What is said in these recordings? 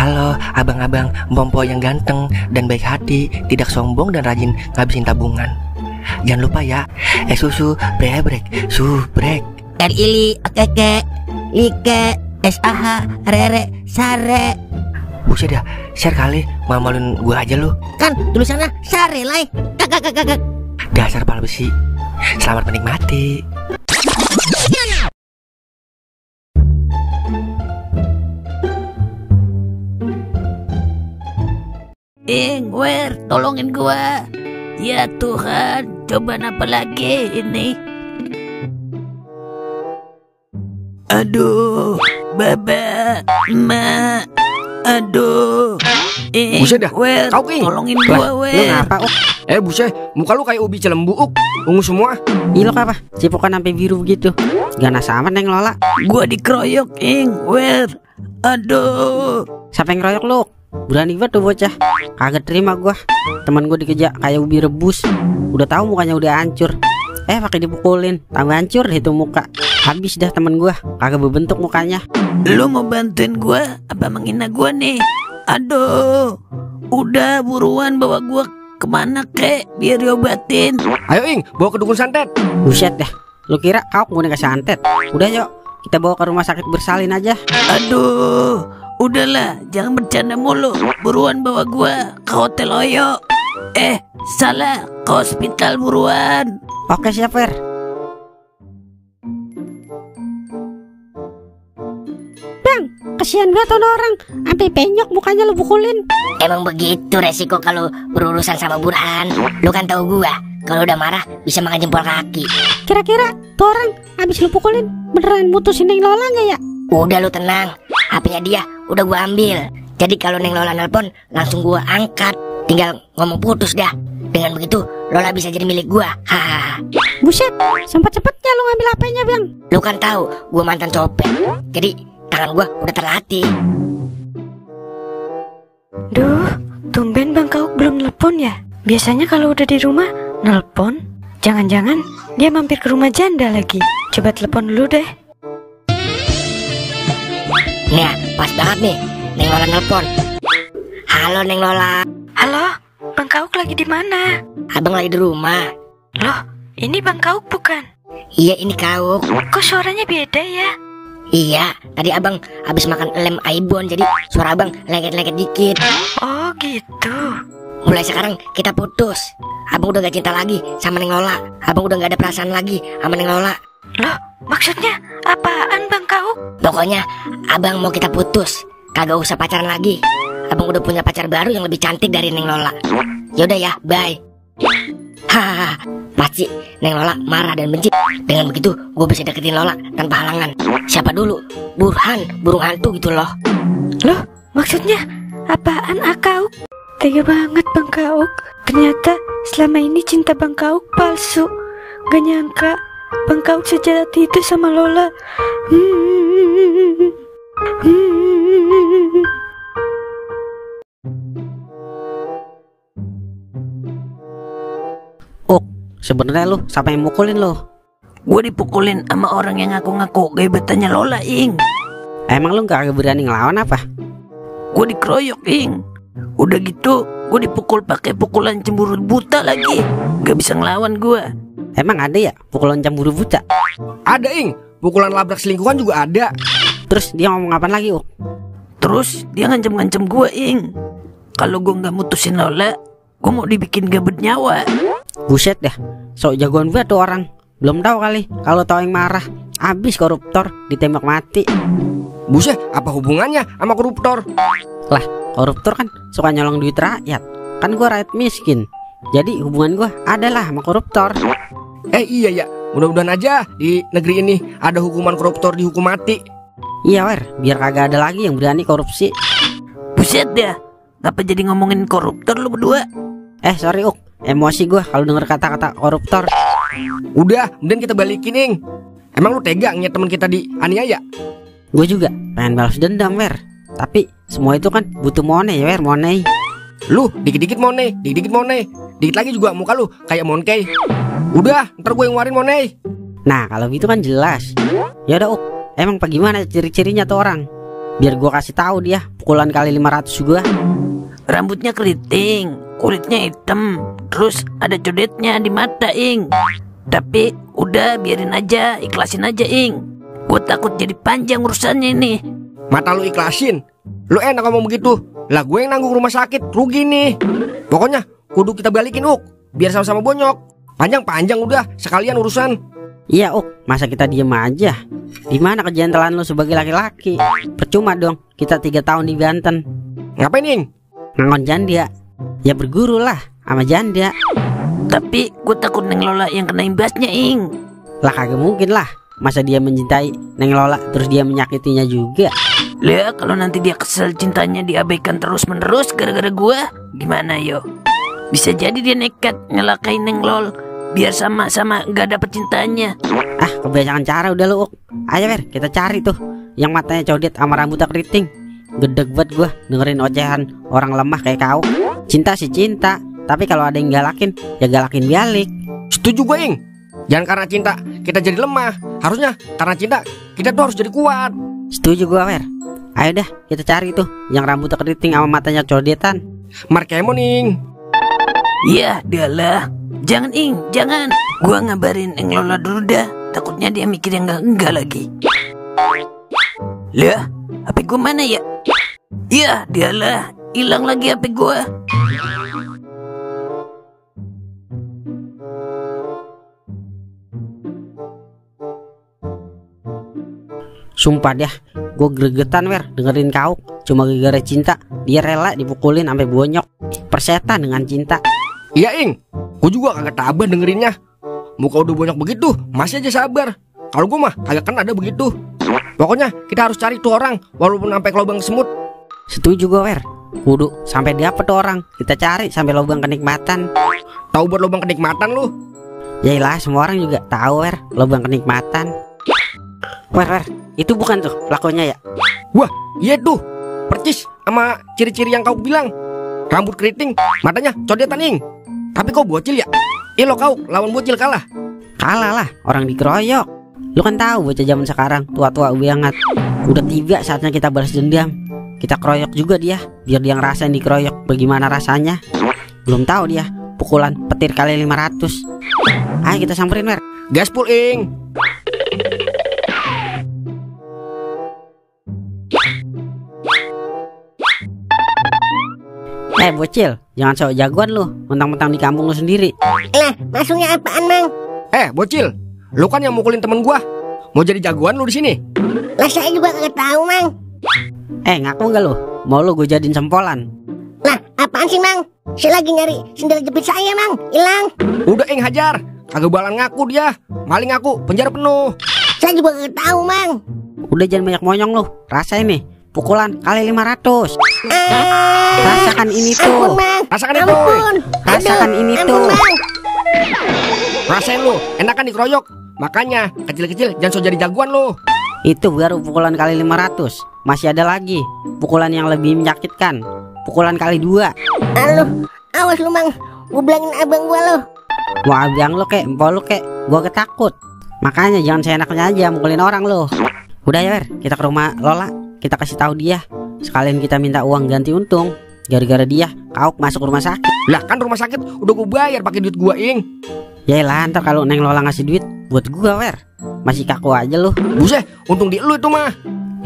Halo abang-abang Bompo yang ganteng dan baik hati, tidak sombong dan rajin ngabisin tabungan. Jangan lupa ya, susu brebrek, subrek. Ili, okeke, like, SAH, rere, sare. Buset dah, share kali, malu-maluin gue aja lu. Kan tulisannya sare lai. Kakak. Dasar pala besi. Selamat menikmati. Wer, tolongin gua. Ya Tuhan, cobaan apa lagi ini? Aduh, Baba, Mak. Aduh. Buset dah, Wer, kau King. tolongin gua, Wer. Lu ngapa, Buset, muka lu kayak ubi celembu, ungu semua. Ilok apa? Cipokan sampai biru begitu. Ganas amat Neng Lola. Gua dikeroyok, Wer. Aduh. Siapa yang ngeroyok lu? Berani banget tuh bocah. Kagak terima gua. Teman gua dikejar kayak ubi rebus. Udah tahu mukanya udah hancur. Pakai dipukulin, tambah hancur itu muka. Habis dah temen gua, kagak berbentuk mukanya. Lu mau bantuin gua apa menghina gua nih? Aduh. Udah buruan bawa gua kemana kek biar diobatin. Ayo Ing, bawa ke dukun santet. Buset dah. Lu kira kau mau dikasih santet? Udah yuk, kita bawa ke rumah sakit bersalin aja. Aduh. Udahlah, jangan bercanda mulu. Buruan bawa gua ke hotel Oyo. Salah, ke hospital buruan. Oke siap Fer. Bang, kasihan banget orang. Sampai penyok mukanya lu pukulin. Emang begitu resiko kalau berurusan sama Burhan. Lu kan tahu gua, kalau udah marah bisa makan jempol kaki. Kira-kira tuh orang habis lu pukulin beneran mutusin Neng Lola nggak ya? Udah lu tenang, HP-nya dia udah gua ambil. Jadi kalau Neng Lola nelpon langsung gua angkat. Tinggal ngomong putus dah. Dengan begitu Lola bisa jadi milik gua. Hahaha. Buset, sempat-sempatnya lu ngambil HP-nya Bang. Lu kan tahu gua mantan copet. Jadi tangan gua udah terlatih. Duh, tumben Bang Kauk belum nelpon ya. Biasanya kalau udah di rumah nelpon. Jangan-jangan dia mampir ke rumah janda lagi. Coba telepon dulu deh. Nah, pas banget nih, Neng Lola nelpon. Halo Neng Lola. Halo, Bang Kauk lagi di mana? Abang lagi di rumah. Loh, ini Bang Kauk bukan? Iya, ini Kauk. Kok suaranya beda ya? Iya, tadi abang habis makan lem Aibon, jadi suara abang lengket-lengket dikit. Oh gitu. Mulai sekarang kita putus. Abang udah gak cinta lagi sama Neng Lola. Abang udah gak ada perasaan lagi sama Neng Lola. Loh, maksudnya apaan Bang Kauk? Pokoknya abang mau kita putus. Kagak usah pacaran lagi. Abang udah punya pacar baru yang lebih cantik dari Neng Lola. Yaudah ya, bye. Hahaha. Pasti Neng Lola marah dan benci. Dengan begitu gue bisa deketin Lola tanpa halangan. Siapa dulu? Burhan, burung hantu gitu loh. Loh, maksudnya apaan Kauk? Tega banget Bang Kauk. Ternyata selama ini cinta Bang Kauk palsu. Gak nyangka Bang Kauk sejati itu sama Lola. Sebenarnya lu siapa yang mukulin lu? Gue dipukulin sama orang yang ngaku-ngaku gebetannya Lola, Ing. Emang lu gak berani ngelawan apa? Gue dikeroyok, Ing. Udah gitu gue dipukul pakai pukulan cemburu buta lagi. Gak bisa ngelawan gue. Emang ada ya pukulan cemburu buta? Ada Ing, pukulan labrak selingkuhan juga ada. Terus dia ngomong apa lagi Terus dia ngancem-ngancem gue, Ing. Kalau gue gak mutusin Lola, gue mau dibikin gak bernyawa. Buset dah, sok jagoan banget tuh orang. Belum tahu kali kalau tahu yang marah. Abis koruptor ditembak mati. Buset, apa hubungannya sama koruptor? Lah, koruptor kan suka nyolong duit rakyat. Kan gua rakyat miskin. Jadi hubungan gua adalah sama koruptor. Iya ya, mudah-mudahan aja di negeri ini ada hukuman koruptor dihukum mati. Iya Wer, biar kagak ada lagi yang berani korupsi. Buset dah, ngapa jadi ngomongin koruptor lu berdua? Sorry emosi gua kalau denger kata-kata koruptor. Udah, kemudian kita balikin Ing. Emang lu tega ngeliat teman kita dianiaya? Gue juga pengen balas dendam Wer. Tapi semua itu kan butuh money ya Wer, money. Lu dikit-dikit money, dikit-dikit money. Dikit lagi juga muka lu kayak monkey. Udah, ntar gue yang ngeluarin money. Nah kalau gitu kan jelas. Ya udah emang bagaimana ciri-cirinya tuh orang? biar gua kasih tahu dia pukulan kali 500 gua. Rambutnya keriting, kulitnya hitam, terus ada codetnya di mata, Ing. Tapi udah biarin aja, ikhlasin aja, Ing. Gue takut jadi panjang urusannya ini. Mata lu ikhlasin. Lu enak ngomong begitu. Lah gue yang nanggung rumah sakit, rugi nih. Pokoknya kudu kita balikin, Uk, biar sama-sama bonyok. Panjang-panjang udah, sekalian urusan. Iya, Uk, masa kita diem aja? Di mana kejantelan lu sebagai laki-laki? Percuma dong, kita 3 tahun di Banten. Ngapain, Ing? Ngangon janda. Ya berguru lah sama janda. Tapi gue takut Neng Lola yang kena imbasnya, Ing. Lah kagak mungkin lah. Masa dia mencintai Neng Lola terus dia menyakitinya juga? Lihat kalau nanti dia kesel cintanya diabaikan terus-menerus gara-gara gue, gimana yo? Bisa jadi dia nekat nyelakain Neng Lol biar sama-sama gak dapet cintanya. Ah, kebanyakan cara udah lu, Uk. Ayo Wer, kita cari tuh yang matanya codet sama rambutnya keriting. Gedeg banget gua dengerin ocehan orang lemah kayak kau. Cinta sih cinta, tapi kalau ada yang galakin, ya galakin balik. Setuju gue, Ing. Jangan karena cinta kita jadi lemah. Harusnya karena cinta kita tuh harus jadi kuat. Setuju gua, Wer. Ayo dah, kita cari tuh yang rambutnya keriting sama matanya codetan. Markemon, Ing. Iya, dialah. Jangan, Ing, jangan. Gua ngabarin Neng Lola dulu dah. Takutnya dia mikir yang enggak lagi. Lah, HP gua mana ya? Iya, dialah. Hilang lagi HP gua. Sumpah dah, gue gregetan Wer dengerin kau. Cuma gara-gara cinta dia rela dipukulin sampai bonyok. Persetan dengan cinta. Iya, Ing. Gue juga kagak tabah dengerinnya. Muka udah bonyok begitu, masih aja sabar. Kalau gue mah kagak kan ada begitu. Pokoknya kita harus cari tuh orang walaupun sampai ke lubang semut. Setuju gue, Wer. Kudu sampai dapet tuh orang. Kita cari sampai lubang kenikmatan. Tahu buat lubang kenikmatan lu? Yaelah, semua orang juga tahu Wer lubang kenikmatan. Wer, itu bukan tuh pelakunya ya? Wah, iya tuh. Percis sama ciri-ciri yang kau bilang. Rambut keriting, matanya codetan, Ing. Tapi kau bocil ya? Lo kau lawan bocil kalah. Kalah lah, orang dikeroyok. Lu kan tahu bocah zaman sekarang tua-tua banget. Udah tiba saatnya kita balas dendam. Kita keroyok juga dia, biar dia ngerasain dikeroyok bagaimana rasanya. Belum tahu dia pukulan petir kali 500. Ayo kita samperin, Wer. Gaspol, Ing. Bocil, jangan sok jagoan lu, mentang-mentang di kampung lu sendiri. Lah, maksudnya apaan, Mang? Bocil, lu kan yang mukulin temen gua. Mau jadi jagoan lu di sini? Lah, saya juga kagak tahu, Mang. Ngaku nggak lu? Mau lu gue jadiin sempolan? Lah, apaan sih, Mang? Saya lagi nyari sendal jepit saya, Mang. Hilang. Udah, Ing, hajar. Kagak balan ngaku dia. Maling ngaku, penjara penuh. Saya juga kagak tahu, Mang. Udah jangan banyak monyong lu. Rasain nih, pukulan kali 500. Rasakan ini tuh. Ampun, Mang. Rasakan itu. Ampun. Rasakan Aduh, ini ampun, tuh. Mang. Rasain lu, enakan dikeroyok. Makanya kecil-kecil jangan sok jadi jagoan lu. Itu baru pukulan kali 500. Masih ada lagi pukulan yang lebih menyakitkan. Pukulan kali 2. Aduh, awas lu, Mang. Gua bilangin abang gua lu. Mau abang lu kek, empok lu kek, gua ketakut. Makanya jangan seenaknya aja mukulin orang lu. Udah ya, Wer, kita ke rumah Lola. Kita kasih tahu dia. Sekalian kita minta uang ganti untung. Gara-gara dia kau masuk rumah sakit. Lah kan rumah sakit udah gua bayar pakai duit gua, Ing. Yaelah, ntar kalau Neng Lola ngasih duit buat gua, Wer. Masih kaku aja lu. Buset, untung di lu itu mah.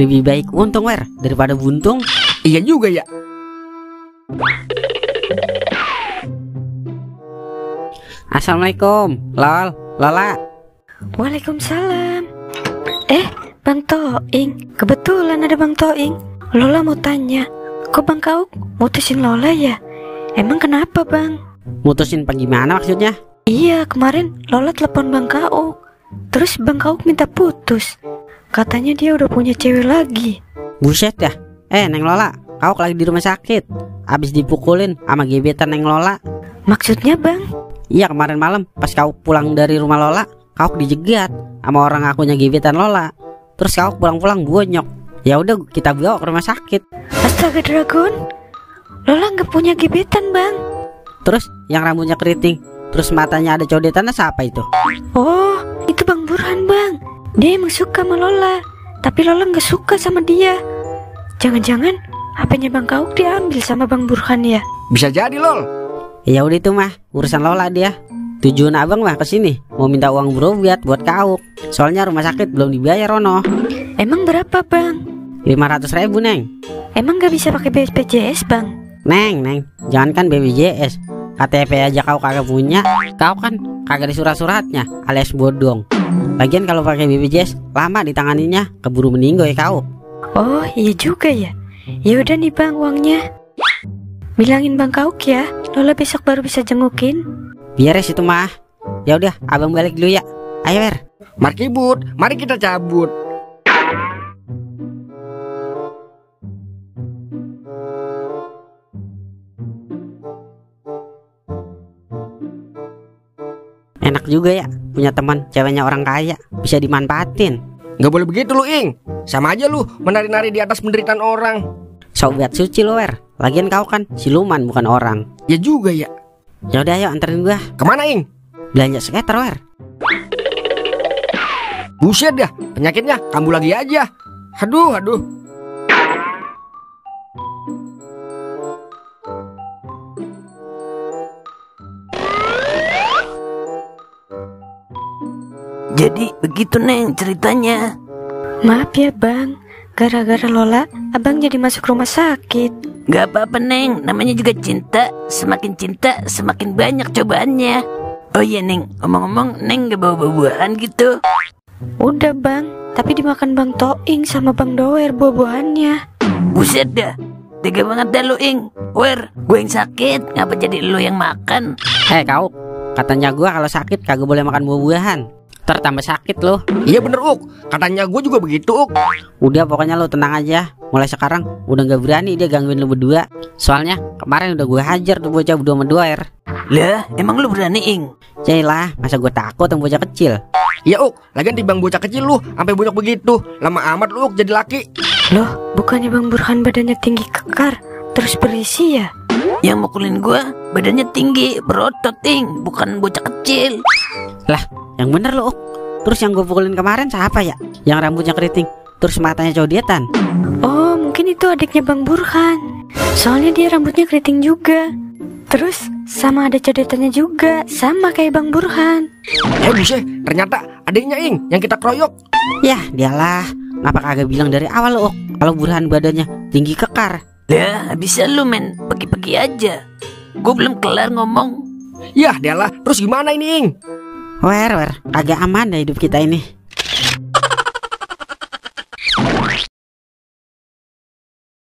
Lebih baik untung, Wer, daripada buntung. Iya juga ya. Assalamualaikum, Lola. Waalaikumsalam. Bang Toing. Kebetulan ada Bang Toing. Lola mau tanya, kok Bang Kauk mutusin Lola ya? Emang kenapa, Bang? Mutusin gimana maksudnya? Iya, kemarin Lola telepon Bang Kauk. Terus Bang Kauk minta putus. Katanya dia udah punya cewek lagi. Buset dah. Neng Lola, Kauk lagi di rumah sakit. Abis dipukulin sama gebetan Neng Lola. Maksudnya, Bang? Iya, kemarin malam pas Kauk pulang dari rumah Lola, Kauk dijegat sama orang akunya gebetan Lola. Terus Kauk pulang-pulang bonyok. Ya udah kita bawa ke rumah sakit. Astaga, Dragon. Lola nggak punya gebetan, Bang. Terus yang rambutnya keriting, terus matanya ada codetannya siapa itu? Oh, itu Bang Burhan, Bang. Dia emang suka sama Lola, tapi Lola nggak suka sama dia. Jangan-jangan HP-nya Bang Kauk diambil sama Bang Burhan ya? Bisa jadi lol. Ya udah itu mah urusan Lola dia. Tujuan abang mah kesini mau minta uang berobat buat Kauk. Soalnya rumah sakit belum dibayar Rono. Emang berapa Bang? 500.000 Neng. Emang gak bisa pakai BPJS Bang? Neng, jangankan BPJS, KTP aja kau kagak punya. Kau kan kagak di surat-suratnya alias bodong. Lagian kalau pakai BPJS lama ditanganinya, keburu meninggal ya kau. Oh iya juga ya. Ya udah nih Bang uangnya. Bilangin Bang Kauk ya, Lola besok baru bisa jengukin. Beres itu mah. Ya udah, abang balik dulu ya. Ayo Wer. Markibut, mari kita cabut. Enak juga ya punya teman ceweknya orang kaya, bisa dimanfaatin. Nggak boleh begitu lu Ing. Sama aja lu menari-nari di atas penderitaan orang. Sobat suci lo Wer. Lagian kau kan siluman bukan orang. Ya juga ya. Ya udah ayo anterin gua. Kemana Ing? Belanja skater Wer. Buset dah, penyakitnya kambuh lagi aja. Aduh. Jadi begitu Neng ceritanya. Maaf ya Bang, gara-gara Lola Abang jadi masuk rumah sakit. Gak apa-apa Neng, namanya juga cinta. Semakin cinta semakin banyak cobaannya. Oh iya Neng, ngomong-ngomong Neng gak bawa buah-buahan gitu? Udah Bang, tapi dimakan Bang Toing sama Bang Doer buah-buahannya. Buset dah, tega banget dah lu Ing. Wer, gue yang sakit, ngapa jadi lu yang makan? Kau, katanya gua kalau sakit kagak boleh makan buah-buahan. Ntar tambah sakit loh. Iya bener Uk, katanya gue juga begitu Uk. Udah pokoknya lo tenang aja. Mulai sekarang udah gak berani dia gangguin lo berdua. Soalnya kemarin udah gue hajar tuh bocah berdua mendoer. Lah, emang lu berani Ing? Yaelah, masa gue takut sama bocah kecil. Iya Uk, lagian timbang bocah kecil lu sampai bonyok begitu. Lama amat lu Uk jadi laki. Loh, bukannya Bang Burhan badannya tinggi kekar, terus berisi ya? Yang mukulin gua badannya tinggi, berotot Ing, bukan bocah kecil. Lah, yang bener lo Uk. Terus yang gue pukulin kemarin siapa ya? Yang rambutnya keriting, terus matanya codetan. Oh, mungkin itu adiknya Bang Burhan. Soalnya dia rambutnya keriting juga. Terus sama ada codetannya juga, sama kayak Bang Burhan. Buset, ternyata adiknya Ing yang kita keroyok. Yah, dialah. Ngapa kagak bilang dari awal lo Uk, kalau Burhan badannya tinggi kekar? Lah, bisa lu men, pagi-pagi aja. Gue belum kelar ngomong. Yah dialah, terus gimana ini Ing? Wer, kagak aman dah hidup kita ini.